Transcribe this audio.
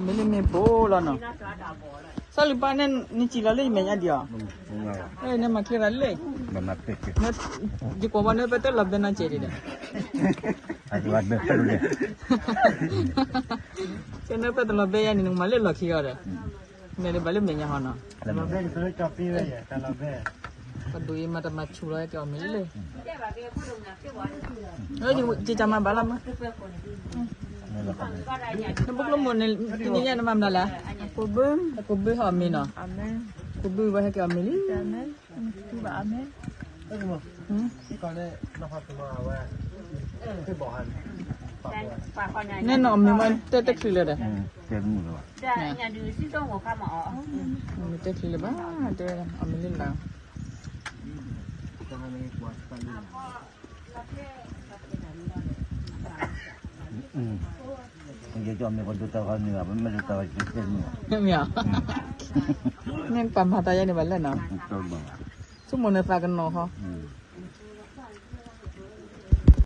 မ့ၢ်လၢမ့ၢ်ပိလီၤနီၤ, စီၤလံၤပၢ်န့ၣ် နစံၣ်လီၤလၢယမဲာ်ညါဒံးအီၤ, နမၤချ့သးလၢ, ယကွၢ်ဘၣ်နၢ်ပၢၢ်တလီၤဘဲနီၤကဲဒံးဒီး, ကဲနၢ်ပၢၢ်တလီၤဘဲယါန့ၣ် နကမၤလၢလီၢ်ခံအီၤဒီး, မ့ၢ်လၢဘၣ်လၢမဲာ်ညါဟီနီၤ, ပဒိၣ်အံၤမၤတမၤဆူၣ်လီၤ ကဲအီၣ်မ့ၤလၢ ကကမၤဘၣ်လီၤမး, နဘိကျိမိၢ်န့ၣ် တနံၤညါနမၤမနုၤလဲၣ်, ကိးဘုဟီၣ်မ့ၤနီၤ, ကိးဘုဝဲဟဲက့ၤအီၣ်မ့ၤလံ, နဲနီၤအီၣ်မ့ၤမး တဲတချုးလၢၤဒီး, မ့ၢ်တဲချုးလၢၤဘၣ်, တဲဝဲ အီၣ်မ့ၤလံလၢ် မ့ၢ်, မ့ၢ်ပှၤမၤသးယါန့ၣ်ဘၣ်လဲၣ်နီၤ, ဆိကမိၣ်နသးကနီၤဟီ,